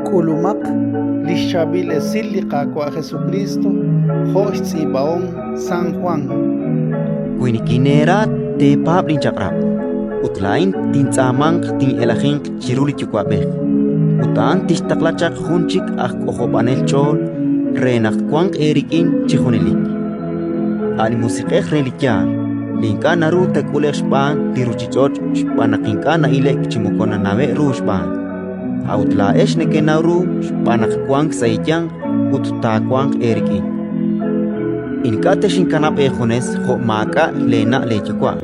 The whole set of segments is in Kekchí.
K'ulumaq li xChaab'il Esil li Qaawa' Jesukriist jo' xtz'iib'ahom San Jwan. Wi nikineera, teepaab' linchaq'rab'. Ut laa'in tintz'aamanq tin'elajinq chiru li Yuwa'b'ej, ut a'an tixtaqla chaq jun chik aj K'ojob'anel ch'ool re naq wanq eerik'in chi junelik: a' li Musiq'ej re li yaal, li ink'a' naru taak'ule'q xb'aan li ruuchich'och' xb'aan naq ink'a' na'ile'k chi moko nanawe'k ru xb'aan. A'ut laa'ex nekenaw ru xb'aan naq wank sa' eeyanq ut taawanq eerik'in. Ink'a' texinkanab' eejunes jo' maak'a' leena' leeyuwa';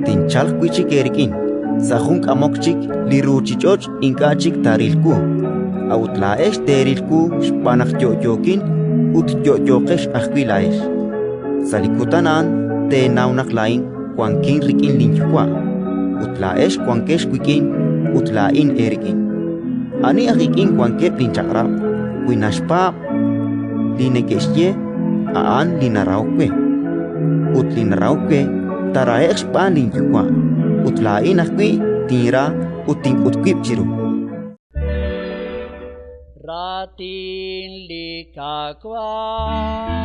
tinchalq wi' chik eerik'in. Sa' jun k'amok chik li ruuchich'och' ink'a' chik taaril wu, a'ut laa'ex teeril wu xb'aan naq yo'yookin ut yo'yooqex ajwi' laa'ex. Sa' li kutan a'an teenaw naq laa'in wankin rik'in linYuwa', ut laa'ex wankex wik'in ut laa'in eerik'in. Ani aj ik'in wankeb' linchaq'rab', wi naxpaab' li neke'xye, a'an li narahok we. Ut li narahok we taarahe'q xb'aan linYuwa', ut laa'in ajwi' tinra ut tink'ut wib' chiru. Raatin li Qaawa'.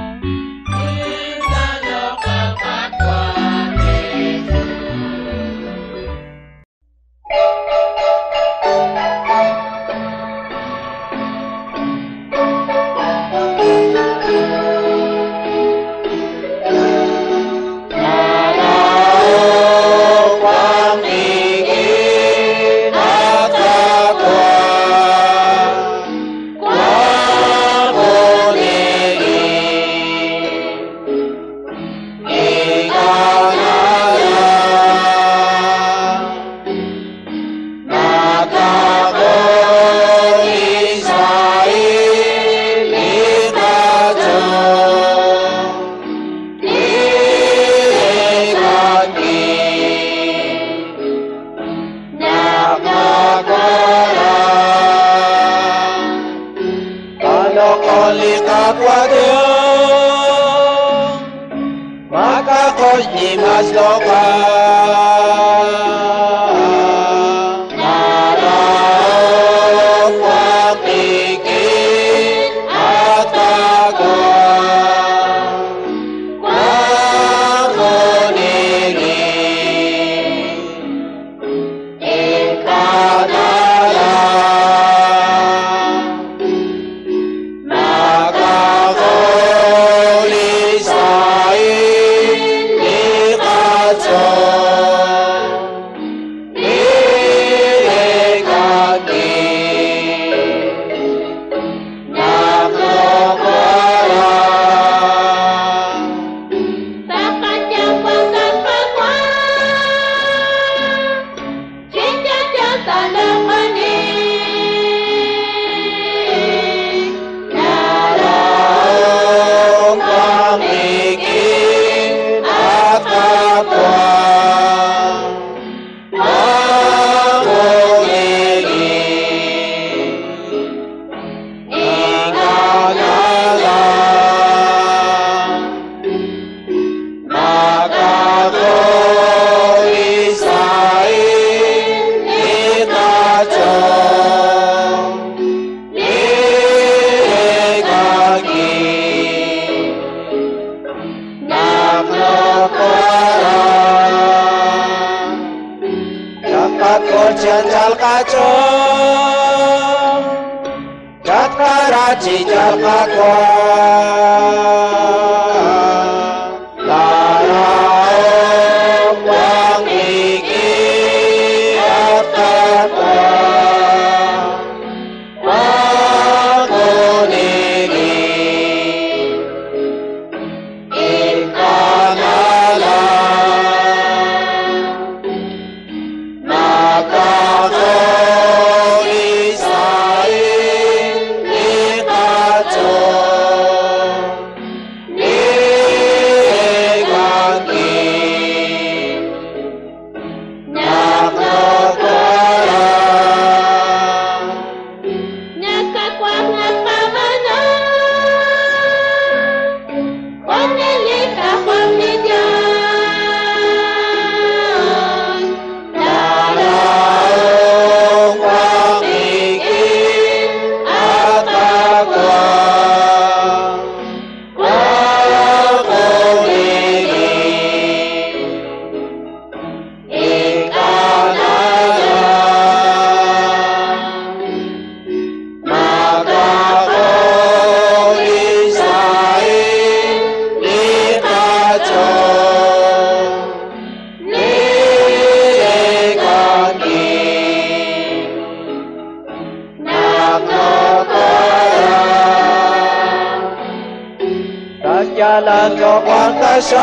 Yalal cho'q taxaq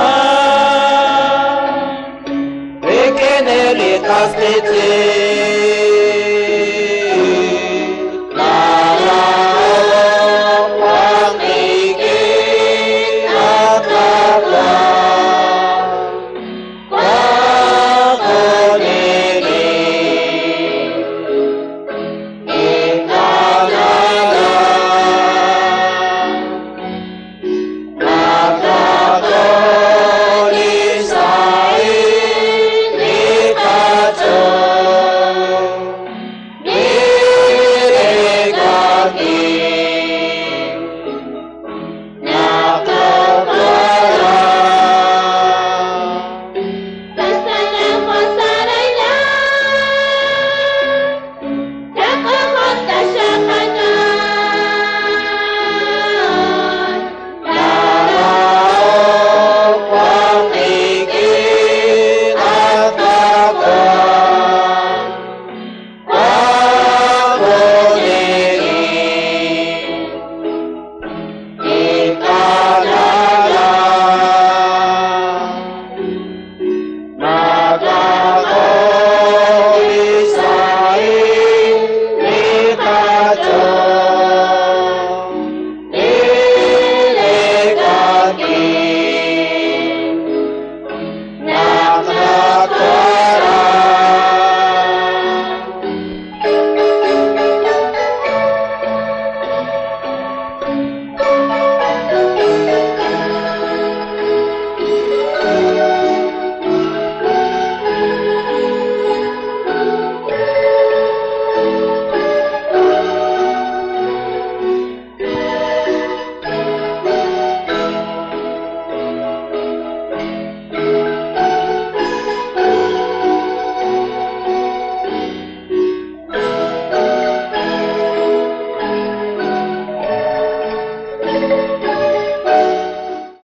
rik'in li qas qiitz'in.